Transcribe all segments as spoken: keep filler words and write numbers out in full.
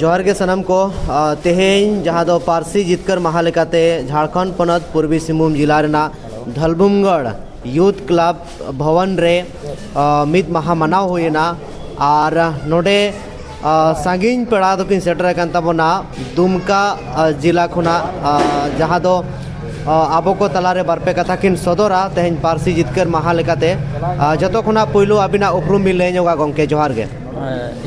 ᱡᱚᱦᱟᱨ ᱜᱮ ᱥᱟᱱᱟᱢ ᱠᱚ᱾ ᱟ, ᱛᱮᱦᱮᱧ ᱡᱟᱦᱟᱸ ᱫᱚ ᱯᱟᱹᱨᱥᱤ ᱡᱤᱛᱠᱟᱹᱨ ᱢᱟᱦᱟ ᱞᱮᱠᱟᱛᱮ ᱡᱷᱟᱲᱠᱷᱚᱸᱰ ᱯᱚᱱᱚᱛ ᱯᱩᱨᱵᱤ ᱥᱤᱝᱵᱷᱩᱢ ᱡᱤᱞᱟ ᱨᱮᱱᱟᱜ ᱫᱷᱟᱞᱵᱷᱩᱢᱜᱚᱲ ᱭᱩᱛᱷ ᱠᱞᱟᱵᱽ ᱵᱷᱚᱵᱚᱱ ᱨᱮ, ᱟ, ᱢᱤᱫ ᱢᱟᱦᱟ ᱢᱟᱱᱟᱣ ᱦᱩᱭᱮᱱᱟ᱾ ᱟᱨ ᱱᱚᱰᱮ, ᱟ, ᱥᱟᱺᱜᱤᱧ ᱯᱮᱲᱟ ᱫᱚᱠᱤᱱ ᱥᱮᱴᱮᱨ ᱟᱠᱟᱱ ᱛᱟᱵᱚᱱᱟ ᱫᱩᱢᱠᱟ, ᱟ, ᱡᱤᱞᱟ ᱠᱷᱚᱱᱟᱜ, ᱟ, ᱡᱟᱦᱟᱸ ᱫᱚ, ᱟ, ᱟᱵᱚ ᱠᱚ ᱛᱟᱞᱟᱨᱮ ᱵᱟᱨᱯᱮ ᱠᱟᱛᱷᱟ ᱠᱤᱱ ᱥᱚᱫᱚᱨᱟ ᱛᱮᱦᱮᱧ ᱯᱟᱹᱨᱥᱤ ᱡᱤᱛᱠᱟᱹᱨ ᱢᱟᱦᱟ ᱞᱮᱠᱟᱛᱮ᱾ ᱟ, ᱡᱚᱛᱚ ᱠᱷᱚᱱᱟᱜ ᱯᱩᱭᱞᱩ ᱟᱹᱵᱤᱱᱟᱜ ᱩᱯᱨᱩᱢ ᱵᱤᱱ ᱞᱟᱹᱭ ᱧᱚᱜᱟ ᱜᱚᱢᱠᱮ, ᱡᱚᱦᱟᱨ ᱜᱮ᱾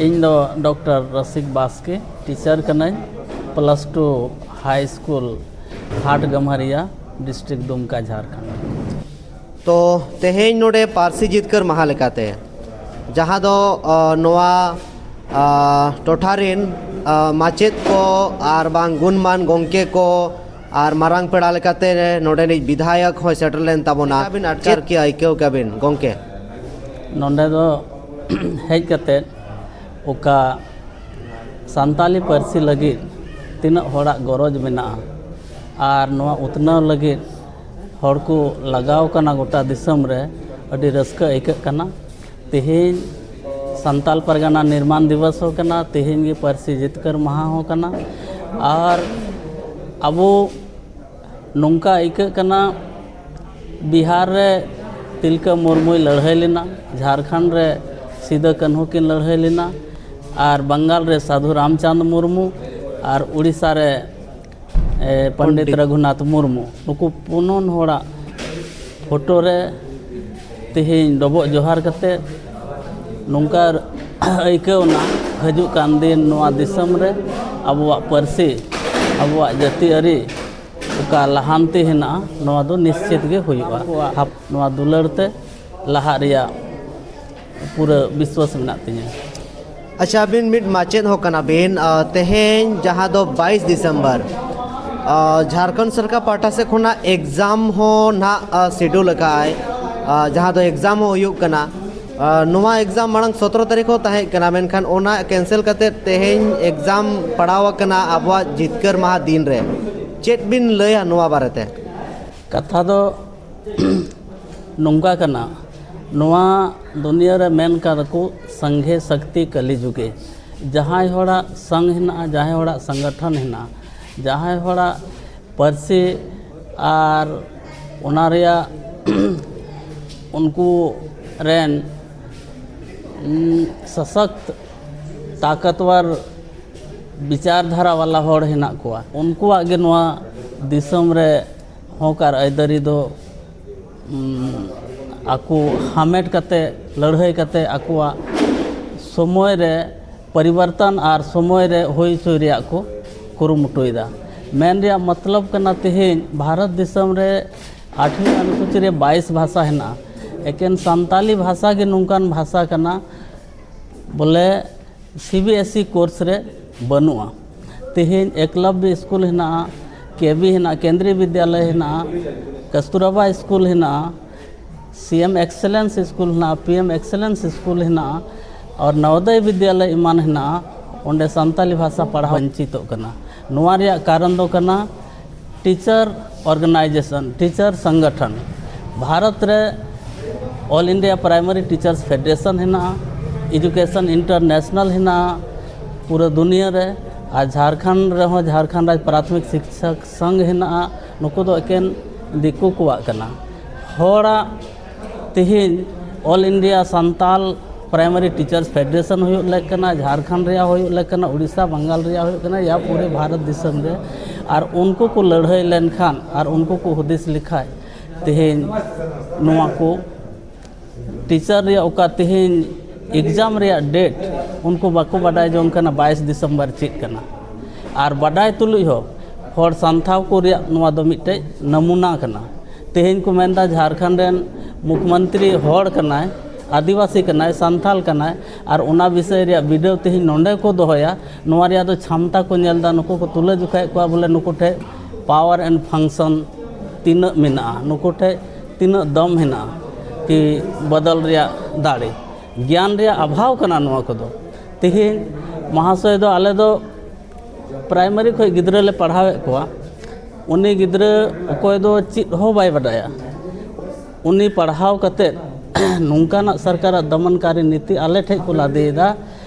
ᱤᱧ ᱫᱚ ᱰᱚᱠᱴᱚᱨ ᱨᱚᱥᱤᱠ ᱵᱟᱥᱠᱮ, ᱴᱤᱪᱟᱨ ᱠᱟᱹᱱᱟᱹᱧ, ᱯᱞᱟᱥ ᱴᱩ ᱦᱟᱭ ᱥᱠᱩᱞ, ᱦᱟᱴ ᱜᱟᱢᱦᱟᱨᱤᱭᱟ, ᱰᱤᱥᱴᱨᱤᱠᱴ ᱫᱩᱢᱠᱟ, ᱡᱷᱟᱲᱠᱷᱚᱸᱰ᱾ ᱛᱚ, ᱛᱮᱦᱮᱧ ᱱᱚᱰᱮ ᱯᱟᱹᱨᱥᱤ ᱡᱤᱛᱠᱟᱹᱨ ᱢᱟᱦᱟ ᱞᱮᱠᱟᱛᱮ, ᱡᱟᱦᱟᱸ ᱫᱚ, ᱟ, ᱱᱚᱣᱟ, ᱟ, ᱴᱚᱴᱷᱟ ᱨᱮᱱ, ᱟ, ᱢᱟᱪᱮᱫ ᱠᱚ ᱟᱨ ᱵᱟᱝ ᱜᱩᱱᱢᱟᱱ ᱜᱚᱢᱠᱮ ᱠᱚ ᱟᱨ ᱢᱟᱨᱟᱝ ᱯᱮᱲᱟ ᱞᱮᱠᱟᱛᱮ ᱱᱚᱰᱮᱱᱤᱡ ᱵᱤᱫᱷᱟᱭᱚᱠ ᱦᱚᱸᱭ ᱥᱮᱴᱮᱨ ᱞᱮᱱ ᱛᱟᱵᱚᱱᱟ᱾ ᱟᱹᱵᱤᱱ ᱟᱴᱠᱟᱨ ᱠᱮᱭᱟ, ᱟᱹᱭᱠᱟᱹᱣ ᱠᱮᱭᱟ ᱵᱤᱱ ᱜᱚᱢᱠᱮ? ᱱᱚᱰᱮ ᱫᱚ ᱦᱮᱡ ᱠᱟᱛᱮ ᱚᱠᱟ ᱥᱟᱱᱛᱟᱞᱤ ᱯᱟᱹᱨᱥᱤ ᱞᱟᱹᱜᱤᱫ ᱛᱤᱱᱟᱹᱜ ᱦᱚᱲᱟᱜ ᱜᱚᱨᱚᱡᱽ ᱢᱮᱱᱟᱜᱼᱟ ᱟᱨ ᱱᱚᱣᱟ ᱩᱛᱱᱟᱹᱣ ᱞᱟᱹᱜᱤᱫ ᱦᱚᱲ ᱠᱚ ᱞᱟᱜᱟᱣ ᱠᱟᱱᱟ ᱜᱚᱴᱟ ᱫᱤᱥᱚᱢ ᱨᱮ, ᱟᱹᱰᱤ ᱨᱟᱹᱥᱠᱟᱹ ᱟᱹᱭᱠᱟᱹᱜ ᱠᱟᱱᱟ᱾ ᱛᱮᱦᱮᱧ ᱥᱟᱱᱛᱟᱞ ᱯᱟᱨᱜᱟᱱᱟ ᱱᱤᱨᱢᱟᱱ ᱫᱤᱵᱚᱥ ᱦᱚᱸ ᱠᱟᱱᱟ, ᱛᱮᱦᱮᱧ ᱜᱮ ᱯᱟᱹᱨᱥᱤ ᱡᱤᱛᱠᱟᱹᱨ ᱢᱟᱦᱟ ᱦᱚᱸ ᱠᱟᱱᱟ᱾ ᱟᱨ ᱟᱵᱚ ᱱᱚᱝᱠᱟ ᱟᱹᱭᱠᱟᱹᱜ ᱠᱟᱱᱟ, ᱵᱤᱦᱟᱨ ᱨᱮ ᱛᱤᱞᱠᱟᱹ ᱢᱩᱨᱢᱩᱭ ᱞᱟᱹᱲᱦᱟᱹᱭ ᱞᱮᱱᱟ, ᱡᱷᱟᱲᱠᱷᱚᱸᱰ ᱨᱮ ᱥᱤᱫᱟᱹ ᱠᱟᱹᱱᱦᱩ ᱠᱤᱱ ᱞᱟᱹᱲᱦᱟᱹᱭ ᱞᱮᱱᱟ, ᱟᱨ ᱵᱟᱝᱜᱟᱞ ᱨᱮ ᱥᱟᱹᱫᱷᱩ ᱨᱟᱢᱪᱟᱸᱫᱽ ᱢᱩᱨᱢᱩ, ᱟᱨ ᱩᱲᱤᱥᱥᱟ ᱨᱮ, ᱮ, ᱯᱚᱱᱰᱤᱛ ᱯᱚᱱᱰᱤᱛ᱾ ᱨᱟᱹᱜᱷᱩᱱᱟᱛᱷ ᱢᱩᱨᱢᱩ᱾ ᱱᱩᱠᱩ ᱯᱩᱱᱚᱱ ᱦᱚᱲᱟᱜ ᱯᱷᱳᱴᱳ ᱨᱮ ᱛᱮᱦᱮᱧ ᱰᱚᱵᱚᱜ ᱡᱚᱦᱟᱨ ᱠᱟᱛᱮ ᱱᱚᱝᱠᱟ ᱟᱹᱭᱠᱟᱹᱣ ᱮᱱᱟ, ᱦᱤᱡᱩᱜ ᱠᱟᱱ ᱫᱤᱱ ᱱᱚᱣᱟ ᱫᱤᱥᱚᱢ ᱨᱮ ᱟᱵᱚᱣᱟᱜ ᱯᱟᱹᱨᱥᱤ, ᱟᱵᱚᱣᱟᱜ ᱡᱟᱹᱛᱤ ᱟᱹᱨᱤ ᱚᱠᱟ ᱞᱟᱦᱟᱱᱛᱤ ᱦᱮᱱᱟᱜᱼᱟ, ᱱᱚᱣᱟ ᱫᱚ ᱱᱤᱥᱪᱤᱛ ᱜᱮ ᱦᱩᱭᱩᱜᱼᱟ᱾ ᱟᱵᱚᱣᱟᱜ ᱱᱚᱣᱟ ᱫᱩᱞᱟᱹᱲ ᱛᱮ ᱞᱟᱦᱟᱜ ᱨᱮᱭᱟᱜ ᱯᱩᱨᱟᱹ ᱵᱤᱥᱣᱟᱥ ᱢᱮᱱᱟᱜ ᱛᱤᱧᱟᱹ᱾ ᱟᱪᱪᱷᱟ, ᱟᱹᱵᱤᱱ ᱢᱤᱫ ᱢᱟᱪᱮᱫ ᱦᱚᱸ ᱠᱟᱱᱟ ᱵᱤᱱ᱾ ᱟ, ᱛᱮᱦᱮᱧ ᱡᱟᱦᱟᱸ ᱫᱚ ᱵᱟᱭᱤᱥ ᱰᱤᱥᱮᱢᱵᱚᱨ, ᱟ, ᱡᱷᱟᱲᱠᱷᱚᱸᱰ ᱥᱚᱨᱠᱟᱨ ᱯᱟᱦᱴᱟ ᱥᱮᱫ ᱠᱷᱚᱱᱟᱜ ᱮᱠᱡᱟᱢ ᱦᱚᱸ ᱱᱟᱦᱟᱜ, ᱟ, ᱥᱤᱰᱩᱞ ᱟᱠᱟᱫᱼᱟᱭ, ᱟ, ᱡᱟᱦᱟᱸ ᱫᱚ ᱮᱠᱡᱟᱢ ᱦᱚᱸ ᱦᱩᱭᱩᱜ ᱠᱟᱱᱟ᱾ ᱟ, ᱱᱚᱣᱟ ᱮᱠᱡᱟᱢ ᱢᱟᱲᱟᱝ ᱥᱚᱛᱨᱚ ᱛᱟᱹᱨᱤᱠᱷ ᱦᱚᱸ ᱛᱟᱦᱮᱸ ᱠᱟᱱᱟ, ᱢᱮᱱᱠᱷᱟᱱ ᱚᱱᱟ ᱠᱮᱱᱥᱮᱞ ᱠᱟᱛᱮ ᱛᱮᱦᱮᱧ ᱮᱠᱡᱟᱢ ᱯᱟᱲᱟᱣ ᱟᱠᱟᱱᱟ ᱟᱵᱚᱣᱟᱜ ᱡᱤᱛᱠᱟᱹᱨ ᱢᱟᱦᱟ ᱫᱤᱱ ᱨᱮ᱾ ᱪᱮᱫ ᱵᱤᱱ ᱞᱟᱹᱭᱟ ᱱᱚᱣᱟ ᱵᱟᱨᱮᱛᱮ? ᱠᱟᱛᱷᱟ ᱫᱚ ᱱᱚᱝᱠᱟ ᱠᱟᱱᱟ, ᱱᱚᱣᱟ ᱫᱩᱱᱤᱭᱟᱹ ᱨᱮ ᱢᱮᱱ ᱠᱟᱫᱟ ᱠᱚ, ᱥᱚᱝᱜᱷᱮ ᱥᱚᱠᱛᱤ ᱠᱟᱹᱞᱤ ᱡᱩᱜᱮ᱾ ᱡᱟᱦᱟᱸᱭ ᱦᱚᱲᱟᱜ ᱥᱟᱝ ᱦᱮᱱᱟᱜᱼᱟ, ᱡᱟᱦᱟᱸᱭ ᱦᱚᱲᱟᱜ ᱥᱚᱝᱜᱚᱴᱷᱚᱱ ᱦᱮᱱᱟᱜᱼᱟ, ᱡᱟᱦᱟᱸᱭ ᱦᱚᱲᱟᱜ ᱯᱟᱹᱨᱥᱤ ᱟᱨ ᱚᱱᱟ ᱨᱮᱭᱟᱜ ᱩᱱᱠᱩ ᱨᱮᱱ ᱥᱚᱥᱚᱠᱛ, ᱛᱟᱠᱚᱛᱣᱟᱨ ᱵᱤᱪᱟᱨ ᱫᱷᱟᱨᱟ ᱵᱟᱞᱟ ᱦᱚᱲ ᱦᱮᱱᱟᱜ ᱠᱚᱣᱟ, ᱩᱱᱠᱩᱣᱟᱜ ᱜᱮ ᱱᱚᱣᱟ ᱫᱤᱥᱚᱢ ᱨᱮ ᱦᱚᱠ ᱟᱨ ᱟᱹᱭᱫᱟᱹᱨᱤ ᱫᱚ ᱟᱠᱚ ᱦᱟᱢᱮᱴ ᱠᱟᱛᱮ, ᱞᱟᱹᱲᱦᱟᱹᱭ ᱠᱟᱛᱮ ᱟᱠᱚᱣᱟᱜ ᱥᱚᱢᱚᱭ ᱨᱮ ᱯᱚᱨᱤᱵᱚᱨᱛᱚᱱ ᱟᱨ ᱥᱚᱢᱚᱭ ᱨᱮ ᱦᱩᱭ ᱦᱚᱪᱚᱭ ᱨᱮᱭᱟᱜ ᱠᱚ ᱠᱩᱨᱩᱢᱩᱴᱩᱭᱮᱫᱟ᱾ ᱢᱮᱱ ᱨᱮᱭᱟᱜ ᱢᱚᱛᱞᱚᱵ ᱠᱟᱱᱟ, ᱛᱮᱦᱮᱧ ᱵᱷᱟᱨᱚᱛ ᱫᱤᱥᱚᱢ ᱨᱮ ᱟᱴᱷᱣᱤ ᱚᱱᱩᱥᱩᱪᱤ ᱨᱮ ᱵᱟᱭᱤᱥ ᱵᱷᱟᱥᱟ ᱦᱮᱱᱟᱜᱼᱟ᱾ ᱮᱠᱮᱱ ᱥᱟᱱᱛᱟᱞᱤ ᱵᱷᱟᱥᱟ ᱜᱮ ᱱᱚᱝᱠᱟᱱ ᱵᱷᱟᱥᱟ ᱠᱟᱱᱟ, ᱵᱚᱞᱮ, C B S E course ᱨᱮ ᱵᱟᱹᱱᱩᱜᱼᱟ᱾ ᱛᱮᱦᱮᱧ ᱮᱠᱞᱚᱵᱽᱭᱚ ᱥᱠᱩᱞ ᱦᱮᱱᱟᱜᱼᱟ, ᱠᱮ ᱵᱤ ᱦᱮᱱᱟᱜᱼᱟ, ᱠᱮᱱᱫᱨᱤᱭᱚ ᱵᱤᱫᱽᱭᱟᱞᱚᱭ ᱦᱮᱱᱟᱜᱼᱟ, ᱠᱟᱥᱛᱩᱨᱟᱵᱟ ᱥᱠᱩᱞ ᱦᱮᱱᱟᱜᱼᱟ, ᱥᱤ ᱮᱢ ᱮᱠᱥᱮᱞᱮᱱᱥ ᱥᱠᱩᱞ ᱦᱮᱱᱟᱜᱼᱟ, ᱯᱤ ᱮᱢ ᱮᱠᱥᱮᱞᱮᱱᱥ ᱥᱠᱩᱞ ᱦᱮᱱᱟᱜᱼᱟ, ᱟᱨ ᱱᱚᱣᱳᱫᱚᱭ ᱵᱤᱫᱽᱭᱟᱞᱚᱭ ᱮᱢᱟᱱ ᱦᱮᱱᱟᱜᱼᱟ᱾ ᱚᱸᱰᱮ ᱥᱟᱱᱛᱟᱞᱤ ᱵᱷᱟᱥᱟ ᱯᱟᱲᱦᱟᱣ ᱵᱚᱧᱪᱤᱛᱚᱜ ᱠᱟᱱᱟ᱾ ᱱᱚᱣᱟ ᱨᱮᱭᱟᱜ ᱠᱟᱨᱚᱱ ᱫᱚ ᱠᱟᱱᱟ ᱴᱤᱪᱟᱨ ᱚᱨᱜᱟᱱᱟᱭᱡᱮᱥᱚᱱ, ᱴᱤᱪᱟᱨ ᱥᱚᱝᱜᱚᱴᱷᱚᱱ᱾ ᱵᱷᱟᱨᱚᱛ ᱨᱮ all India primary teachers federation ᱦᱮᱱᱟᱜᱼᱟ, ᱮᱰᱩᱠᱮᱥᱚᱱ ᱤᱱᱴᱟᱨᱱᱮᱥᱱᱟᱞ ᱦᱮᱱᱟᱜᱼᱟ ᱯᱩᱨᱟᱹ ᱫᱩᱱᱤᱭᱟᱹ ᱨᱮ, ᱟᱨ ᱡᱷᱟᱲᱠᱷᱚᱸᱰ ᱨᱮᱦᱚᱸ ᱡᱷᱟᱲᱠᱷᱚᱸᱰ ᱨᱟᱡᱽ ᱯᱨᱟᱛᱷᱚᱢᱤᱠ ᱥᱤᱠᱪᱷᱚᱠ ᱥᱚᱝᱜᱷ ᱦᱮᱱᱟᱜᱼᱟ᱾ ᱱᱩᱠᱩ ᱫᱚ ᱮᱠᱮᱱ ᱫᱤᱠᱩ ᱠᱚᱣᱟᱜ ᱠᱟᱱᱟ᱾ ᱦᱚᱲᱟᱜ ᱛᱮᱦᱮᱧ all India Santal primary teachers federation ᱦᱩᱭᱩᱜ ᱞᱮᱠ ᱠᱟᱱᱟ, ᱡᱷᱟᱲᱠᱷᱚᱸᱰ ᱨᱮᱭᱟᱜ ᱦᱩᱭᱩᱜ ᱞᱮᱠ ᱠᱟᱱᱟ, ᱩᱲᱤᱥᱥᱟ, ᱵᱟᱝᱜᱟᱞ ᱨᱮᱭᱟᱜ ᱦᱩᱭᱩᱜ ᱠᱟᱱᱟ, ᱭᱟ ᱯᱩᱨᱟᱹ ᱵᱷᱟᱨᱚᱛ ᱫᱤᱥᱚᱢ ᱨᱮ᱾ ᱟᱨ ᱩᱱᱠᱩ ᱠᱚ ᱞᱟᱹᱲᱦᱟᱹᱭ ᱞᱮᱱᱠᱷᱟᱱ ᱟᱨ ᱩᱱᱠᱩ ᱠᱚ ᱦᱩᱫᱤᱥ ᱞᱮᱠᱷᱟᱡ ᱛᱮᱦᱮᱧ ᱱᱚᱣᱟ ᱠᱚ ᱴᱤᱪᱟᱨ ᱨᱮᱭᱟᱜ ᱚᱠᱟ ᱛᱮᱦᱮᱧ ᱮᱠᱡᱟᱢ ᱨᱮᱭᱟᱜ ᱰᱮᱴ ᱩᱱᱠᱩ ᱵᱟᱠᱚ ᱵᱟᱰᱟᱭ ᱡᱚᱝ ᱠᱟᱱᱟ, ᱵᱟᱭᱤᱥ ᱰᱤᱥᱮᱢᱵᱚᱨ ᱪᱮᱫ ᱠᱟᱱᱟ᱾ ᱟᱨ ᱵᱟᱰᱟᱭ ᱛᱩᱞᱩᱡ ᱦᱚᱸ ᱦᱚᱲ ᱥᱟᱱᱛᱷᱟᱣ ᱠᱚ ᱨᱮᱭᱟᱜ ᱱᱚᱣᱟ ᱫᱚ ᱢᱤᱫᱴᱮᱡ ᱱᱟᱢᱩᱱᱟ ᱠᱟᱱᱟ᱾ ᱛᱮᱦᱮᱧ ᱠᱚ ᱢᱮᱱᱫᱟ ᱡᱷᱟᱲᱠᱷᱚᱸᱰ ᱨᱮᱱ ᱢᱩᱠᱷᱭᱚᱢᱚᱱᱛᱨᱤ ᱦᱚᱲ ᱠᱟᱱᱟᱭ, ᱟᱹᱫᱤᱵᱟᱹᱥᱤ ᱠᱟᱱᱟᱭ, ᱥᱟᱱᱛᱷᱟᱞ ᱠᱟᱱᱟᱭ, ᱟᱨ ᱚᱱᱟ ᱵᱤᱥᱚᱭ ᱨᱮᱭᱟᱜ ᱵᱤᱰᱟᱹᱣ ᱛᱮᱦᱮᱧ ᱱᱚᱰᱮ ᱠᱚ ᱫᱚᱦᱚᱭᱟ, ᱱᱚᱣᱟ ᱨᱮᱭᱟᱜ ᱫᱚ ᱪᱷᱟᱢᱛᱟ ᱠᱚ ᱧᱮᱞ ᱮᱫᱟ᱾ ᱱᱩᱠᱩ ᱠᱚ ᱛᱩᱞᱟᱹ ᱡᱚᱠᱷᱟᱭᱮᱫ ᱠᱚᱣᱟ ᱵᱚᱞᱮ ᱱᱩᱠᱩ ᱴᱷᱮᱡ ᱯᱟᱣᱟᱨ ᱮᱱᱰ ᱯᱷᱟᱝᱥᱚᱱ ᱛᱤᱱᱟᱹᱜ ᱢᱮᱱᱟᱜᱼᱟ, ᱱᱩᱠᱩ ᱴᱷᱮᱡ ᱛᱤᱱᱟᱹᱜ ᱫᱚᱢ ᱦᱮᱱᱟᱜᱼᱟ ᱠᱤ ᱵᱚᱫᱚᱞ ᱨᱮᱭᱟᱜ ᱫᱟᱲᱮ᱾ ᱜᱮᱭᱟᱱ ᱨᱮᱭᱟᱜ ᱚᱵᱷᱟᱣ ᱠᱟᱱᱟ ᱱᱚᱣᱟ ᱠᱚᱫᱚ᱾ ᱛᱮᱦᱮᱧ ᱢᱚᱦᱟᱥᱚᱭ ᱫᱚ ᱟᱞᱮ ᱫᱚ ᱯᱨᱟᱭᱢᱟᱨᱤ ᱠᱷᱚᱱ ᱜᱤᱫᱽᱨᱟᱹ ᱞᱮ ᱯᱟᱲᱦᱟᱣᱮᱫ ᱠᱚᱣᱟ, ᱩᱱᱤ ᱜᱤᱫᱽᱨᱟᱹ ᱚᱠᱚᱭ ᱫᱚ ᱪᱮᱫ ᱦᱚᱸ ᱵᱟᱭ ᱵᱟᱰᱟᱭᱟ, ᱩᱱᱤ ᱯᱟᱲᱦᱟᱣ ᱠᱟᱛᱮᱫ ᱱᱚᱝᱠᱟᱱᱟᱜ ᱥᱚᱨᱠᱟᱨᱟᱜ ᱫᱚᱢᱚᱱᱠᱟᱨᱤ ᱱᱤᱛᱤ ᱟᱞᱮ ᱴᱷᱮᱡ ᱠᱚ ᱞᱟᱫᱮᱭᱮᱫᱟ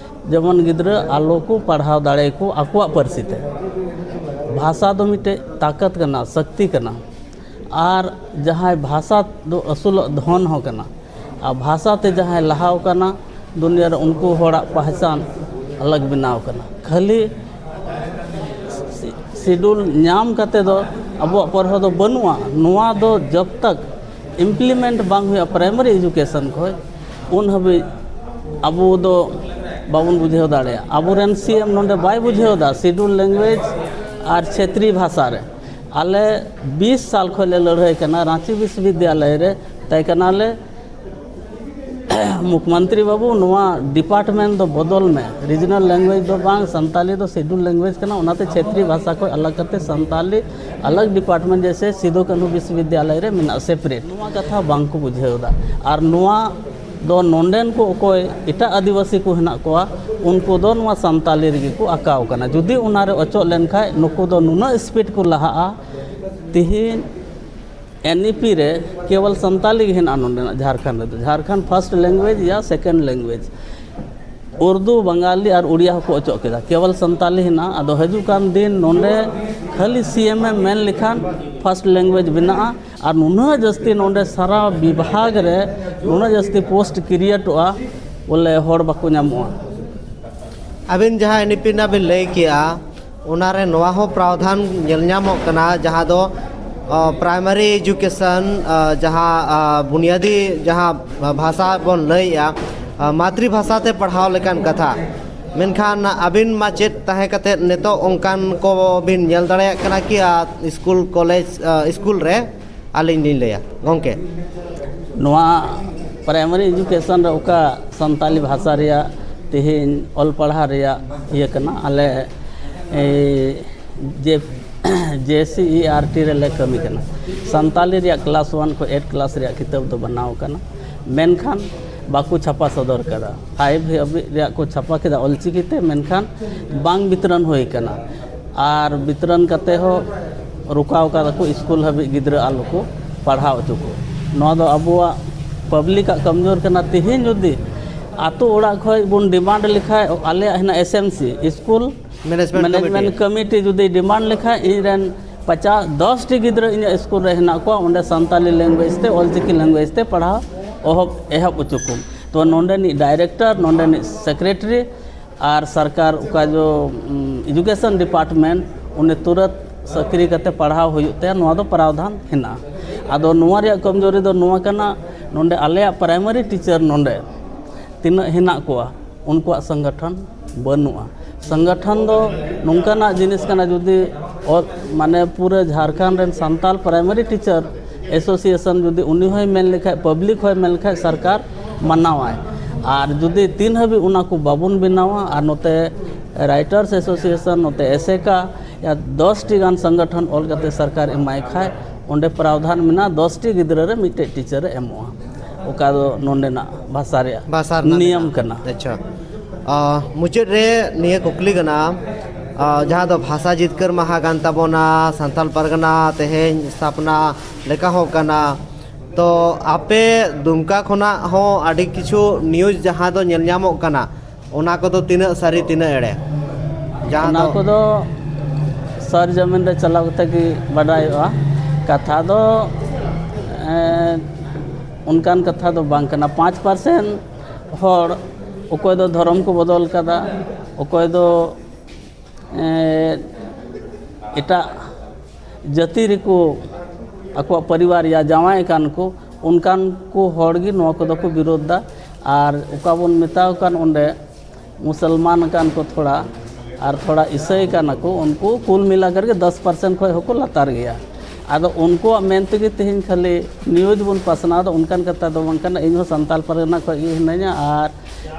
ᱡᱮᱢᱚᱱ ᱜᱤᱫᱽᱨᱟᱹ ᱟᱞᱚ ᱠᱚ ᱯᱟᱲᱦᱟᱣ ᱫᱟᱲᱮᱭᱟᱠᱚ ᱟᱠᱚᱣᱟᱜ ᱯᱟᱹᱨᱥᱤ ᱛᱮ᱾ ᱵᱷᱟᱥᱟ ᱫᱚ ᱢᱤᱫᱴᱮᱡ ᱛᱟᱠᱚᱛ ᱠᱟᱱᱟ, ᱥᱚᱠᱛᱤ ᱠᱟᱱᱟ᱾ ᱟᱨ ᱡᱟᱦᱟᱸᱭ ᱵᱷᱟᱥᱟ ᱫᱚ ᱟᱹᱥᱩᱞᱚᱜ ᱫᱷᱚᱱ ᱦᱚᱸ ᱠᱟᱱᱟ᱾ ᱟᱨ ᱵᱷᱟᱥᱟ ᱛᱮ ᱡᱟᱦᱟᱸᱭ ᱞᱟᱦᱟᱣ ᱠᱟᱱᱟ, ᱫᱩᱱᱤᱭᱟᱹ ᱨᱮ ᱩᱱᱠᱩ ᱦᱚᱲᱟᱜ ᱯᱟᱦᱪᱟᱱ ᱟᱞᱟᱜᱽ ᱵᱮᱱᱟᱣ ᱠᱟᱱᱟ᱾ ᱠᱷᱟᱹᱞᱤ ᱥᱤ-, ᱥᱤᱰᱩᱞ ᱧᱟᱢ ᱠᱟᱛᱮ ᱫᱚ ᱟᱵᱚᱣᱟᱜ ᱯᱟᱹᱨᱦᱟᱹ ᱫᱚ ᱵᱟᱹᱱᱩᱜᱼᱟ᱾ ᱱᱚᱣᱟ ᱫᱚ ᱡᱚᱵ ᱛᱟᱠ ᱤᱢᱯᱞᱤᱢᱮᱱᱴ ᱵᱟᱝ ᱦᱩᱭᱩᱜᱼᱟ ᱯᱨᱟᱭᱢᱟᱨᱤ ᱮᱡᱩᱠᱮᱥᱚᱱ ᱠᱷᱚᱱ, ᱩᱱ ᱦᱟᱹᱵᱤᱡ ᱟᱵᱚ ᱫᱚ ᱵᱟᱵᱚᱱ ᱵᱩᱡᱷᱟᱹᱣ ᱫᱟᱲᱮᱭᱟᱜᱼᱟ᱾ ᱟᱵᱚᱨᱮᱱ ᱥᱤ ᱮᱢ ᱱᱚᱰᱮ ᱵᱟᱭ ᱵᱩᱡᱷᱟᱹᱣ ᱮᱫᱟ ᱥᱤᱰᱩᱞ ᱞᱮᱝᱜᱩᱭᱮᱡᱽ ᱟᱨ ᱪᱷᱮᱛᱨᱤ ᱵᱷᱟᱥᱟ ᱨᱮ᱾ ᱟᱞᱮ ᱵᱤᱥ ᱥᱟᱞ ᱠᱷᱚᱱ ᱞᱮ ᱞᱟᱹᱲᱦᱟᱹᱭ ᱠᱟᱱᱟ ᱨᱟᱸᱪᱤ ᱵᱤᱥᱣᱚᱵᱤᱫᱽᱭᱟᱞᱚᱭ ᱨᱮ, ᱛᱟᱭ ᱠᱟᱱᱟᱞᱮ ᱢᱩᱠᱷᱢᱚᱱᱛᱨᱤ ᱵᱟᱹᱵᱩ, ᱱᱚᱣᱟ ᱰᱤᱯᱟᱨᱴᱢᱮᱱᱴ ᱫᱚ ᱵᱚᱫᱚᱞ ᱢᱮ, ᱨᱤᱡᱱᱟᱞ ᱞᱮᱝᱜᱩᱭᱮᱡᱽ ᱫᱚ ᱵᱟᱝ, ᱥᱟᱱᱛᱟᱞᱤ ᱫᱚ ᱥᱤᱰᱩᱞ ᱞᱮᱝᱜᱩᱭᱮᱡᱽ ᱠᱟᱱᱟ, ᱚᱱᱟᱛᱮ ᱪᱷᱮᱛᱨᱤ ᱵᱷᱟᱥᱟ ᱠᱷᱚᱱ ᱟᱞᱟᱜᱽ ᱠᱟᱛᱮ ᱥᱟᱱᱛᱟᱞᱤ ᱟᱞᱟᱜᱽ ᱰᱤᱯᱟᱨᱴᱢᱮᱱᱴ, ᱡᱮᱭᱥᱮ ᱥᱤᱫᱩ ᱠᱟᱹᱱᱦᱩ ᱵᱤᱥᱣᱚᱵᱤᱫᱽᱭᱟᱞᱚᱭ ᱨᱮ ᱢᱮᱱᱟᱜᱼᱟ ᱥᱮᱯᱟᱨᱮᱴ᱾ ᱱᱚᱣᱟ ᱠᱟᱛᱷᱟ ᱵᱟᱝ ᱠᱚ ᱵᱩᱡᱷᱟᱹᱣ ᱮᱫᱟ᱾ ᱟᱨ ᱱᱚᱣᱟ ᱫᱚ ᱱᱚᱰᱮᱱ ᱠᱚ ᱚᱠᱚᱭ ᱮᱴᱟᱜ ᱟᱹᱫᱤᱵᱟᱹᱥᱤ ᱠᱚ ᱦᱮᱱᱟᱜ ᱠᱚᱣᱟ, ᱩᱱᱠᱩ ᱫᱚ ᱱᱚᱣᱟ ᱥᱟᱱᱛᱟᱞᱤ ᱨᱮᱜᱮ ᱠᱚ ᱟᱸᱠᱟᱣ ᱠᱟᱱᱟ᱾ ᱡᱩᱫᱤ ᱚᱱᱟ ᱨᱮ ᱚᱪᱚᱜ ᱞᱮᱱᱠᱷᱟᱡ ᱱᱩᱠᱩ ᱫᱚ ᱱᱩᱱᱟᱹᱜ ᱥᱯᱤᱰ ᱠᱚ ᱞᱟᱦᱟᱜᱼᱟ᱾ ᱛᱤᱦᱤᱧ ᱮᱱ ᱤ ᱯᱤ ᱨᱮ ᱠᱮᱵᱚᱞ ᱥᱟᱱᱛᱟᱞᱤ ᱜᱮ ᱦᱮᱱᱟᱜᱼᱟ ᱱᱚᱰᱮᱱᱟᱜ ᱡᱷᱟᱲᱠᱷᱚᱸᱰ ᱨᱮᱫᱚ, ᱡᱷᱟᱲᱠᱷᱚᱸᱰ ᱯᱷᱟᱥᱴ ᱞᱮᱝᱜᱩᱭᱮᱡᱽ ᱭᱟ ᱥᱮᱠᱮᱱᱰ ᱞᱮᱝᱜᱩᱭᱮᱡᱽ᱾ ᱩᱨᱫᱩ, ᱵᱟᱝᱜᱟᱞᱤ ᱟᱨ ᱩᱲᱤᱭᱟ ᱦᱚᱸᱠᱚ ᱚᱪᱚᱜ ᱠᱮᱫᱟ, ᱠᱮᱵᱚᱞ ᱥᱟᱱᱛᱟᱞᱤ ᱦᱮᱱᱟᱜᱼᱟ᱾ ᱟᱫᱚ ᱦᱤᱡᱩᱜ ᱠᱟᱱ ᱫᱤᱱ ᱱᱚᱰᱮ ᱠᱷᱟᱹᱞᱤ ᱥᱤ ᱮᱢ ᱮᱢ ᱢᱮᱱ ᱞᱮᱠᱷᱟᱱ ᱯᱷᱟᱥᱴ ᱞᱮᱝᱜᱩᱭᱮᱡᱽ ᱵᱮᱱᱟᱜᱼᱟ᱾ ᱟᱨ ᱱᱩᱱᱟᱹᱜ ᱡᱟᱹᱥᱛᱤ ᱱᱚᱰᱮ ᱥᱟᱨᱟ ᱵᱤᱵᱷᱟᱜᱽ ᱨᱮ ᱱᱩᱱᱟᱹᱜ ᱡᱟᱹᱥᱛᱤ ᱯᱳᱥᱴ ᱠᱨᱤᱭᱮᱴᱚᱜᱼᱟ, ᱵᱚᱞᱮ ᱦᱚᱲ ᱵᱟᱠᱚ ᱧᱟᱢᱚᱜᱼᱟ᱾ ᱟᱹᱵᱤᱱ ᱡᱟᱦᱟᱸ ᱮᱱ ᱤ ᱯᱤ ᱨᱮᱱᱟᱜ ᱵᱤᱱ ᱞᱟᱹᱭ ᱠᱮᱜᱼᱟ, ᱚᱱᱟᱨᱮ ᱱᱚᱣᱟ ᱦᱚᱸ ᱯᱨᱟᱣᱫᱷᱟᱱ ᱧᱮᱞ ᱧᱟᱢᱚᱜ ᱠᱟᱱᱟ, ᱡᱟᱦᱟᱸ ᱫᱚ, ᱟ, ᱯᱨᱟᱭᱢᱟᱨᱤ ᱮᱡᱩᱠᱮᱥᱚᱱ, ᱟ, ᱡᱟᱦᱟᱸ, ᱟ, ᱵᱩᱱᱭᱟᱹᱫᱤ ᱡᱟᱦᱟᱸ ᱵᱷᱟᱥᱟ ᱵᱚᱱ ᱞᱟᱹᱭᱮᱜᱼᱟ, ᱟ, ᱢᱟᱛᱨᱤ ᱵᱷᱟᱥᱟ ᱛᱮ ᱯᱟᱲᱦᱟᱣ ᱞᱮᱠᱟᱱ ᱠᱟᱛᱷᱟ᱾ ᱢᱮᱱᱠᱷᱟᱱ ᱟᱹᱵᱤᱱ ᱢᱟᱪᱮᱫ ᱛᱟᱦᱮᱸ ᱠᱟᱛᱮᱫ ᱱᱤᱛᱚᱜ ᱚᱱᱠᱟᱱ ᱠᱚ ᱵᱤᱱ ᱧᱮᱞ ᱫᱟᱲᱮᱭᱟᱜ ᱠᱟᱱᱟ ᱠᱤ, ᱟ, ᱥᱠᱩᱞ, ᱠᱚᱞᱮᱡᱽ, ᱟ, ᱥᱠᱩᱞ ᱨᱮ? ᱟᱹᱞᱤᱧ ᱞᱤᱧ ᱞᱟᱹᱭᱟ, ᱜᱚᱢᱠᱮ᱾ ᱱᱚᱣᱟ ᱯᱨᱟᱭᱢᱟᱨᱤ ᱮᱡᱩᱠᱮᱥᱚᱱ ᱨᱮ ᱚᱠᱟ ᱥᱟᱱᱛᱟᱞᱤ ᱵᱷᱟᱥᱟ ᱨᱮᱭᱟᱜ ᱛᱮᱦᱮᱧ ᱚᱞ ᱯᱟᱲᱦᱟᱣ ᱨᱮᱭᱟᱜ ᱤᱭᱟᱹ ᱠᱟᱱᱟ, ᱟᱞᱮ, ᱮ, ᱡᱮ, ᱡᱮ ᱥᱤ ᱤ ᱟᱨ ᱴᱤ ᱨᱮᱞᱮ ᱠᱟᱹᱢᱤ ᱠᱟᱱᱟ᱾ ᱥᱟᱱᱛᱟᱞᱤ ᱨᱮᱭᱟᱜ ᱠᱞᱟᱥ ᱚᱣᱟᱱ ᱠᱷᱚᱱ ᱮᱭᱤᱴ ᱠᱞᱟᱥ ᱨᱮᱭᱟᱜ ᱠᱤᱛᱟᱹᱵ ᱫᱚ ᱵᱮᱱᱟᱣ ᱠᱟᱱᱟ, ᱢᱮᱱᱠᱷᱟᱱ ᱵᱟᱠᱚ ᱪᱷᱟᱯᱟ ᱥᱚᱫᱚᱨ ᱠᱟᱫᱟ᱾ ᱯᱷᱟᱭᱤᱵᱷ ᱦᱟᱹᱵᱤᱡ ᱨᱮᱭᱟᱜ ᱠᱚ ᱪᱷᱟᱯᱟ ᱠᱮᱫᱟ ᱚᱞᱪᱤᱠᱤ ᱛᱮ, ᱢᱮᱱᱠᱷᱟᱱ ᱵᱟᱝ ᱵᱤᱛᱨᱚᱱ ᱦᱩᱭ ᱠᱟᱱᱟ᱾ ᱟᱨ ᱵᱤᱛᱨᱚᱱ ᱠᱟᱛᱮ ᱦᱚᱸ ᱨᱚᱠᱟᱣ ᱠᱟᱫᱟ ᱠᱚ, ᱥᱠᱩᱞ ᱦᱟᱹᱵᱤᱡ ᱜᱤᱫᱽᱨᱟᱹ ᱟᱞᱚ ᱠᱚ ᱯᱟᱲᱦᱟᱣ ᱦᱚᱪᱚ ᱠᱚ᱾ ᱱᱚᱣᱟ ᱫᱚ ᱟᱵᱚᱣᱟᱜ ᱯᱟᱵᱽᱞᱤᱠᱟᱜ ᱠᱟᱢᱡᱳᱨ ᱠᱟᱱᱟ᱾ ᱛᱮᱦᱮᱧ ᱡᱩᱫᱤ ᱟᱛᱳ ᱚᱲᱟᱜ ᱠᱷᱚᱱ ᱵᱚᱱ ᱰᱤᱢᱟᱱᱰ ᱞᱮᱠᱷᱟᱱ, ᱟᱞᱮᱭᱟᱜ ᱦᱮᱱᱟᱜ S M C school management management committee. Committee ᱡᱩᱫᱤ ᱰᱤᱢᱟᱱᱰ ᱞᱮᱠᱷᱟᱱ, ᱤᱧ ᱨᱮᱱ ᱯᱚᱪᱟᱥ, ᱫᱚᱥ ᱴᱤ ᱜᱤᱫᱽᱨᱟᱹ ᱤᱧᱟᱹᱜ ᱥᱠᱩᱞ ᱨᱮ ᱦᱮᱱᱟᱜ ᱠᱚᱣᱟ, ᱚᱸᱰᱮ ᱥᱟᱱᱛᱟᱞᱤ ᱞᱮᱝᱜᱩᱭᱮᱡᱽ ᱛᱮ, ᱚᱞᱪᱤᱠᱤ ᱞᱮᱝᱜᱩᱭᱮᱡᱽ ᱛᱮ ᱯᱟᱲᱦᱟᱣ ᱮᱦᱚᱵ, ᱮᱦᱚᱵ ᱦᱚᱪᱚ ᱠᱚᱢ᱾ ᱛᱚ ᱱᱚᱸᱰᱮᱱᱤᱡ ᱰᱟᱭᱨᱮᱠᱴᱚᱨ, ᱱᱚᱸᱰᱮᱱᱤᱡ ᱥᱮᱠᱨᱮᱴᱟᱨᱤ ᱟᱨ ᱥᱚᱨᱠᱟᱨ ᱚᱠᱟ ᱡᱚ, ᱩᱢ, ᱮᱡᱩᱠᱮᱥᱚᱱ ᱰᱤᱯᱟᱨᱴᱢᱮᱱᱴ, ᱩᱱᱤ ᱛᱩᱨᱟᱹᱛ ᱪᱟᱹᱠᱨᱤ ᱠᱟᱛᱮ ᱯᱟᱲᱦᱟᱣ ᱦᱩᱭᱩᱜ ᱛᱟᱭᱟ, ᱱᱚᱣᱟ ᱫᱚ ᱯᱨᱟᱣᱫᱷᱟᱱ ᱦᱮᱱᱟᱜᱼᱟ᱾ ᱟᱫᱚ ᱱᱚᱣᱟ ᱨᱮᱭᱟᱜ ᱠᱚᱢᱡᱳᱨᱤ ᱫᱚ ᱱᱚᱣᱟ ᱠᱟᱱᱟ, ᱱᱚᱸᱰᱮ ᱟᱞᱮᱭᱟᱜ ᱯᱨᱟᱭᱢᱟᱨᱤ ᱴᱤᱪᱟᱨ ᱱᱚᱸᱰᱮ ᱛᱤᱱᱟᱹᱜ ᱦᱮᱱᱟᱜ ᱠᱚᱣᱟ, ᱩᱱᱠᱩᱣᱟᱜ ᱥᱚᱝᱜᱚᱴᱷᱚᱱ ᱵᱟᱹᱱᱩᱜᱼᱟ᱾ ᱥᱚᱝᱜᱚᱴᱷᱚᱱ ᱫᱚ ᱱᱚᱝᱠᱟᱱᱟᱜ ᱡᱤᱱᱤᱥ ᱠᱟᱱᱟ, ᱡᱩᱫᱤ ᱚ-, ᱢᱟᱱᱮ ᱯᱩᱨᱟᱹ ᱡᱷᱟᱲᱠᱷᱚᱸᱰ ᱨᱮᱱ ᱥᱟᱱᱛᱟᱞ ᱯᱨᱟᱭᱢᱟᱨᱤ ᱴᱤᱪᱟᱨ ᱮᱥᱳᱥᱤᱭᱮᱥᱚᱱ ᱡᱩᱫᱤ ᱩᱱᱤ ᱦᱚᱸᱭ ᱢᱮᱱ ᱞᱮᱠᱷᱟᱡ, ᱯᱟᱵᱽᱞᱤᱠ ᱦᱚᱸᱭ ᱢᱮᱱ ᱞᱮᱠᱷᱟᱡ, ᱥᱚᱨᱠᱟᱨ ᱢᱟᱱᱟᱣᱟᱭ᱾ ᱟᱨ ᱡᱩᱫᱤ ᱛᱤᱱ ᱦᱟᱹᱵᱤᱡ ᱚᱱᱟ ᱠᱚ ᱵᱟᱵᱚᱱ ᱵᱮᱱᱟᱣᱟ, ᱟᱨ ᱱᱚᱛᱮ ᱨᱟᱭᱴᱟᱨᱥ ᱮᱥᱳᱥᱤᱭᱮᱥᱚᱱ, ᱱᱚᱛᱮ ᱮᱥᱮᱠᱟ, ᱭᱟ ᱫᱚᱥ ᱴᱤ ᱜᱟᱱ ᱥᱚᱝᱜᱚᱴᱷᱚᱱ ᱚᱞ ᱠᱟᱛᱮ ᱥᱚᱨᱠᱟᱨ ᱮᱢᱟᱭ ᱠᱷᱟᱡ, ᱚᱸᱰᱮ ᱯᱨᱟᱣᱫᱷᱟᱱ ᱢᱮᱱᱟᱜᱼᱟ, ᱫᱚᱥ ᱴᱤ ᱜᱤᱫᱽᱨᱟᱹ ᱨᱮ ᱢᱤᱫᱴᱮᱡ ᱴᱤᱪᱟᱨ ᱮ ᱮᱢᱚᱜᱼᱟ᱾ ᱚᱠᱟ ᱫᱚ ᱱᱚᱸᱰᱮᱱᱟᱜ ᱵᱷᱟᱥᱟ ᱨᱮᱭᱟᱜ ᱵᱷᱟᱥᱟ ᱨᱮᱱᱟᱜ ᱱᱤᱭᱚᱢ ᱢᱮᱱᱟᱜᱼᱟ᱾ ᱠᱟᱱᱟ᱾ ᱟᱪᱪᱷᱟ᱾ ᱟ, ᱢᱩᱪᱟᱹᱫ ᱨᱮ ᱱᱤᱭᱟᱹ ᱠᱩᱠᱞᱤ ᱠᱟᱱᱟ, ᱟ, ᱡᱟᱦᱟᱸ ᱫᱚ ᱵᱷᱟᱥᱟ ᱡᱤᱛᱠᱟᱹᱨ ᱢᱟᱦᱟ ᱠᱟᱱ ᱛᱟᱵᱚᱱᱟ, ᱥᱟᱱᱛᱟᱞ ᱯᱟᱨᱜᱟᱱᱟ ᱛᱮᱦᱮᱧ ᱥᱛᱷᱟᱯᱚᱱᱟ ᱞᱮᱠᱟ ᱦᱚᱸ ᱠᱟᱱᱟ, ᱛᱚ ᱟᱯᱮ ᱫᱩᱢᱠᱟ ᱠᱷᱚᱱᱟᱜ ᱦᱚᱸ ᱟᱹᱰᱤ ᱠᱤᱪᱷᱩ ᱱᱤᱭᱩᱡᱽ ᱡᱟᱦᱟᱸ ᱫᱚ ᱧᱮᱞ ᱧᱟᱢᱚᱜ ᱠᱟᱱᱟ, ᱚᱱᱟ ᱠᱚᱫᱚ ᱛᱤᱱᱟᱹᱜ ᱥᱟᱹᱨᱤ, ᱛᱤᱱᱟᱹᱜ ᱮᱲᱮ? ᱡᱟᱦᱟᱸ ᱚᱱᱟ ᱫᱚ ᱠᱚᱫᱚ ᱥᱟᱨ ᱡᱟᱢᱤᱱ ᱨᱮ ᱪᱟᱞᱟᱣ ᱠᱟᱛᱮ ᱜᱮ ᱵᱟᱰᱟᱭᱚᱜᱼᱟ᱾ ᱠᱟᱛᱷᱟ ᱫᱚ, ᱮᱸ, ᱚᱱᱠᱟᱱ ᱠᱟᱛᱷᱟ ᱫᱚ ᱵᱟᱝ ᱠᱟᱱᱟ᱾ ᱯᱟᱸᱪ ᱯᱟᱨᱥᱮᱱᱴ ᱦᱚᱲ, ᱚᱠᱚᱭ ᱫᱚ ᱫᱷᱚᱨᱚᱢ ᱠᱚ ᱵᱚᱫᱚᱞ ᱠᱟᱫᱟ, ᱚᱠᱚᱭ ᱫᱚ, ᱮᱸ, ᱮᱴᱟᱜ ᱡᱟᱹᱛᱤ ᱨᱮᱠᱚ ᱟᱠᱚᱣᱟᱜ ᱯᱚᱨᱤᱵᱟᱨ ᱭᱟ ᱡᱟᱶᱟᱭ ᱠᱟᱱ ᱠᱚ, ᱚᱱᱠᱟᱱ ᱠᱚ ᱦᱚᱲ ᱜᱮ ᱱᱚᱣᱟ ᱠᱚᱫᱚ ᱠᱚ ᱵᱤᱨᱳᱫᱷ ᱫᱟ᱾ ᱟᱨ ᱚᱠᱟ ᱵᱚᱱ ᱢᱮᱛᱟᱣ ᱠᱟᱱ ᱚᱸᱰᱮ ᱢᱩᱥᱚᱞᱢᱟᱱ ᱠᱟᱱ ᱠᱚ ᱛᱷᱚᱲᱟ, ᱟᱨ ᱛᱷᱚᱲᱟ ᱤᱥᱟᱹᱭ ᱠᱟᱱᱟ ᱠᱚ, ᱩᱱᱠᱩ ᱠᱩᱞ ᱢᱤᱞᱟ ᱠᱟᱨᱠᱮ ᱫᱚᱥ ᱯᱟᱨᱥᱮᱱᱴ ᱠᱷᱚᱱ ᱦᱚᱸᱠᱚ ᱞᱟᱛᱟᱨ ᱜᱮᱭᱟ᱾ ᱟᱫᱚ ᱩᱱᱠᱩᱣᱟᱜ ᱢᱮᱱ ᱛᱮᱜᱮ ᱛᱮᱦᱮᱧ ᱠᱷᱟᱹᱞᱤ ᱱᱤᱭᱩᱡᱽ ᱵᱚᱱ ᱯᱟᱥᱱᱟᱣ ᱫᱟ, ᱚᱱᱠᱟᱱ ᱠᱟᱛᱷᱟ ᱫᱚ ᱵᱟᱝ ᱠᱟᱱᱟ᱾ ᱤᱧ ᱦᱚᱸ ᱥᱟᱱᱛᱟᱞ ᱯᱟᱨᱜᱟᱱᱟ ᱠᱷᱚᱱ ᱜᱮ ᱦᱤᱱᱟᱹᱧᱟ, ᱟᱨ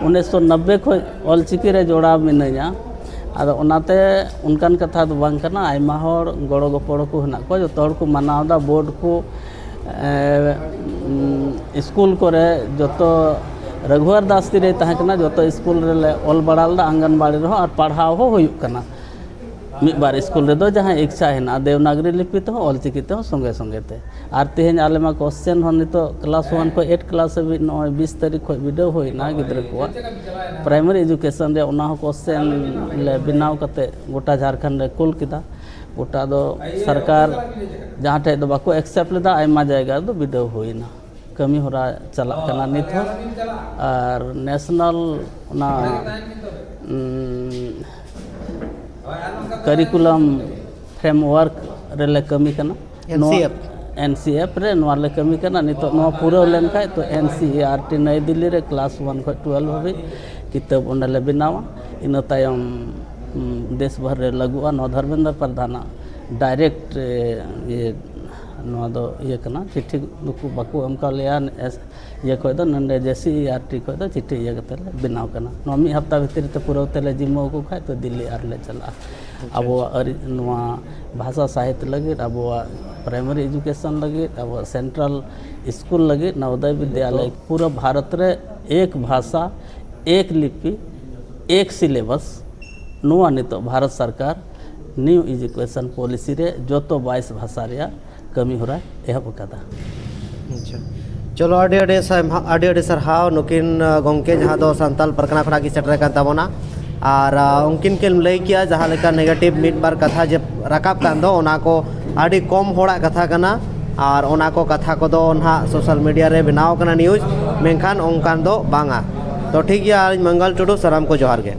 ᱩᱱᱤᱥᱥᱚ ᱱᱚᱵᱵᱳᱭ ᱠᱷᱚᱱ ᱚᱞᱪᱤᱠᱤ ᱨᱮ ᱡᱚᱲᱟᱣ ᱢᱤᱱᱟᱹᱧᱟ᱾ ᱟᱫᱚ ᱚᱱᱟᱛᱮ ᱚᱱᱠᱟᱱ ᱠᱟᱛᱷᱟ ᱫᱚ ᱵᱟᱝ ᱠᱟᱱᱟ᱾ ᱟᱭᱢᱟ ᱦᱚᱲ ᱜᱚᱲᱚ ᱜᱚᱯᱚᱲᱚ ᱠᱚ ᱦᱮᱱᱟᱜ ᱠᱚᱣᱟ, ᱡᱚᱛᱚ ᱦᱚᱲ ᱠᱚ ᱢᱟᱱᱟᱣ ᱫᱟ, ᱵᱳᱨᱰ ᱠᱚ, ᱮ, ᱩᱢ, ᱥᱠᱩᱞ ᱠᱚᱨᱮ ᱡᱚᱛᱚ, ᱨᱟᱹᱜᱷᱩᱣᱟᱨ ᱫᱟᱥ ᱛᱤᱨᱮᱭ ᱛᱟᱦᱮᱸ ᱠᱟᱱᱟ, ᱡᱚᱛᱚ ᱥᱠᱩᱞ ᱨᱮᱞᱮ ᱚᱞ ᱵᱟᱲᱟ ᱞᱮᱫᱟ, ᱟᱝᱜᱟᱱᱵᱟᱲᱤ ᱨᱮᱦᱚᱸ, ᱟᱨ ᱯᱟᱲᱦᱟᱣ ᱦᱚᱸ ᱦᱩᱭᱩᱜ ᱠᱟᱱᱟ᱾ ᱢᱤᱫ ᱵᱟᱨ ᱥᱠᱩᱞ ᱨᱮᱫᱚ ᱡᱟᱦᱟᱸᱭ ᱤᱪᱪᱷᱟ ᱦᱮᱱᱟᱜᱼᱟ, ᱫᱮᱵᱽᱱᱟᱜᱽᱨᱤ ᱞᱤᱯᱤ ᱛᱮᱦᱚᱸ, ᱚᱞᱪᱤᱠᱤ ᱛᱮᱦᱚᱸ ᱥᱚᱸᱜᱮ ᱥᱚᱸᱜᱮ ᱛᱮ᱾ ᱟᱨ ᱛᱮᱦᱮᱧ ᱟᱞᱮ ᱢᱟ ᱠᱚᱥᱪᱮᱱ ᱦᱚᱸ ᱱᱤᱛᱚᱜ ᱠᱞᱟᱥ ᱚᱣᱟᱱ ᱠᱷᱚᱱ ᱮᱭᱤᱴ ᱠᱞᱟᱥ ᱦᱟᱹᱵᱤᱡ ᱱᱚᱜᱼᱚᱭ ᱵᱤᱥ ᱛᱟᱹᱨᱤᱠᱷ ᱠᱷᱚᱱ ᱵᱤᱰᱟᱹᱣ ᱦᱩᱭᱱᱟ ᱜᱤᱫᱽᱨᱟᱹ ᱠᱚᱣᱟᱜ᱾ ᱯᱨᱟᱭᱢᱟᱨᱤ ᱮᱡᱩᱠᱮᱥᱚᱱ ᱨᱮ ᱚᱱᱟ ᱦᱚᱸ ᱠᱚᱥᱪᱮᱱ ᱞᱮ ᱵᱮᱱᱟᱣ ᱠᱟᱛᱮ ᱜᱚᱴᱟ ᱡᱷᱟᱲᱠᱷᱚᱸᱰ ᱨᱮ ᱠᱩᱞ ᱠᱮᱫᱟ᱾ ᱜᱚᱴᱟ ᱫᱚ ᱥᱚᱨᱠᱟᱨ ᱡᱟᱦᱟᱸ ᱴᱷᱮᱡ ᱫᱚ ᱵᱟᱠᱚ ᱮᱠᱥᱮᱯᱴ ᱞᱮᱫᱟ, ᱟᱭᱢᱟ ᱡᱟᱭᱜᱟ ᱨᱮᱫᱚ ᱵᱤᱰᱟᱹᱣ ᱦᱩᱭᱱᱟ᱾ ᱠᱟᱹᱢᱤ ᱦᱚᱨᱟ ᱪᱟᱞᱟᱜ ᱠᱟᱱᱟ ᱱᱤᱛ ᱦᱚᱸ᱾ ᱟᱨ ᱱᱮᱥᱱᱟᱞ ᱚᱱᱟ, ᱩᱸ, ᱠᱟᱨᱤᱠᱩᱞᱟᱢ ᱯᱷᱨᱮᱢᱣᱟᱨᱠ ᱨᱮᱞᱮ ᱠᱟᱹᱢᱤ ᱠᱟᱱᱟ᱾ ᱱᱚᱣᱟ NCERT᱾ NCERT ᱨᱮ ᱱᱚᱣᱟ ᱞᱮ ᱠᱟᱹᱢᱤ ᱠᱟᱱᱟ᱾ ᱱᱤᱛᱚᱜ ᱱᱚᱣᱟ ᱯᱩᱨᱟᱹᱣ ᱞᱮᱱᱠᱷᱟᱡ ᱛᱚ NCERT ᱱᱟᱭ ᱫᱤᱞᱞᱤ ᱨᱮ ᱠᱞᱟᱥ ᱚᱣᱟᱱ ᱠᱷᱚᱱ ᱴᱩᱭᱮᱞᱵᱷ ᱦᱟᱹᱵᱤᱡ ᱠᱤᱛᱟᱹᱵ ᱚᱸᱰᱮ ᱞᱮ ᱵᱮᱱᱟᱣᱟ᱾ ᱤᱱᱟᱹ ᱛᱟᱭᱚᱢ, ᱩᱸ, ᱫᱮᱥ ᱵᱷᱟᱨ ᱨᱮ ᱞᱟᱹᱜᱩᱜᱼᱟ᱾ ᱱᱚᱣᱟ ᱫᱷᱚᱨᱢᱮᱱᱫᱨ ᱯᱨᱟᱫᱷᱟᱱᱟᱜ ᱰᱟᱭᱨᱮᱠᱴ, ᱮ, ᱤᱭᱟᱹ, ᱱᱚᱣᱟ ᱫᱚ ᱤᱭᱟᱹ ᱠᱟᱱᱟ, ᱪᱤᱴᱷᱤ ᱱᱩᱠᱩ ᱵᱟᱠᱚ ᱮᱢ ᱠᱟᱣ ᱞᱮᱭᱟ᱾ ᱤᱭᱟᱹ ᱠᱷᱚᱡ ᱫᱚ ᱱᱚᱰᱮ JCERT ᱠᱷᱚᱡ ᱫᱚ ᱪᱤᱴᱷᱤ ᱤᱭᱟᱹ ᱠᱟᱛᱮ ᱞᱮ ᱵᱮᱱᱟᱣ ᱠᱟᱱᱟ᱾ ᱱᱚᱣᱟ ᱢᱤᱫ ᱦᱟᱯᱛᱟ ᱵᱷᱤᱛᱨᱤ ᱛᱮ ᱯᱩᱨᱟᱹᱣ ᱛᱮᱞᱮ ᱡᱤᱢᱟᱹ ᱟᱠᱚ ᱠᱷᱟᱡ ᱛᱚ ᱫᱤᱞᱞᱤ ᱟᱨ ᱞᱮ ᱪᱟᱞᱟᱜᱼᱟ᱾ ᱟᱪᱪᱷᱟ, ᱟᱵᱚᱣᱟᱜ ᱟᱹᱨᱤ, ᱱᱚᱣᱟ ᱵᱷᱟᱥᱟ ᱥᱟᱦᱤᱛ ᱞᱟᱹᱜᱤᱫ, ᱟᱵᱚᱣᱟᱜ ᱯᱨᱟᱭᱢᱟᱨᱤ ᱮᱡᱩᱠᱮᱥᱚᱱ ᱞᱟᱹᱜᱤᱫ, ᱟᱵᱚᱣᱟᱜ ᱥᱮᱱᱴᱨᱟᱞ ᱥᱠᱩᱞ ᱞᱟᱹᱜᱤᱫ, ᱱᱚᱣᱳᱫᱚᱭ ᱵᱤᱫᱽᱭᱟᱞᱚᱭ, ᱯᱩᱨᱟᱹ ᱵᱷᱟᱨᱚᱛ ᱨᱮ ᱮᱠ ᱵᱷᱟᱥᱟ, ᱮᱠ ᱞᱤᱯᱤ, ᱮᱠ ᱥᱤᱞᱮᱵᱟᱥ, ᱱᱚᱣᱟ ᱱᱤᱛᱚᱜ ᱵᱷᱟᱨᱚᱛ ᱥᱚᱨᱠᱟᱨ ᱱᱤᱭᱩ ᱮᱡᱩᱠᱮᱥᱚᱱ ᱯᱚᱞᱤᱥᱤ ᱨᱮ ᱡᱚᱛᱚ ᱵᱟᱭᱤᱥ ᱵᱷᱟᱥᱟ ᱨᱮᱭᱟᱜ ᱠᱟᱹᱢᱤ ᱦᱚᱨᱟᱭ ᱮᱦᱚᱵ ᱟᱠᱟᱫᱟ᱾ ᱟᱪᱪᱷᱟ, ᱪᱚᱞᱚ, ᱟᱹᱰᱤ ᱟᱹᱰᱤ ᱥᱟᱨᱦᱟᱣ, ᱟᱹᱰᱤ ᱟᱹᱰᱤ ᱥᱟᱨᱦᱟᱣ ᱱᱩᱠᱤᱱ, ᱟ, ᱜᱚᱢᱠᱮ, ᱡᱟᱦᱟᱸ ᱫᱚ ᱥᱟᱱᱛᱟᱞ ᱯᱟᱨᱜᱟᱱᱟ ᱠᱷᱚᱱᱟᱜ ᱠᱤᱱ ᱥᱮᱴᱮᱨ ᱟᱠᱟᱱ ᱛᱟᱵᱚᱱᱟ᱾ ᱟᱨ, ᱟ, ᱩᱱᱠᱤᱱ ᱠᱤᱱ ᱞᱟᱹᱭ ᱠᱮᱜᱼᱟ ᱡᱟᱦᱟᱸ ᱞᱮᱠᱟ ᱱᱮᱜᱮᱴᱤᱵᱷ ᱢᱤᱫ ᱵᱟᱨ ᱠᱟᱛᱷᱟ ᱡᱮ ᱨᱟᱠᱟᱵ ᱠᱟᱱ ᱫᱚ, ᱚᱱᱟ ᱠᱚ ᱟᱹᱰᱤ ᱠᱚᱢ ᱦᱚᱲᱟᱜ ᱠᱟᱛᱷᱟ ᱠᱟᱱᱟ᱾ ᱟᱨ ᱚᱱᱟ ᱠᱚ ᱠᱟᱛᱷᱟ ᱠᱚᱫᱚ ᱱᱟᱦᱟᱜ ᱥᱳᱥᱟᱞ ᱢᱤᱰᱤᱭᱟ ᱨᱮ ᱵᱮᱱᱟᱣ ᱠᱟᱱᱟ ᱱᱤᱭᱩᱡᱽ, ᱢᱮᱱᱠᱷᱟᱱ ᱚᱱᱠᱟᱱ ᱫᱚ ᱵᱟᱝᱟ᱾ ᱛᱚ ᱴᱷᱤᱠ ᱜᱮᱭᱟ, ᱟᱹᱞᱤᱧ ᱢᱚᱝᱜᱚᱞ ᱴᱩᱰᱩ, ᱥᱟᱱᱟᱢ ᱠᱚ ᱡᱚᱦᱟᱨ ᱜᱮ᱾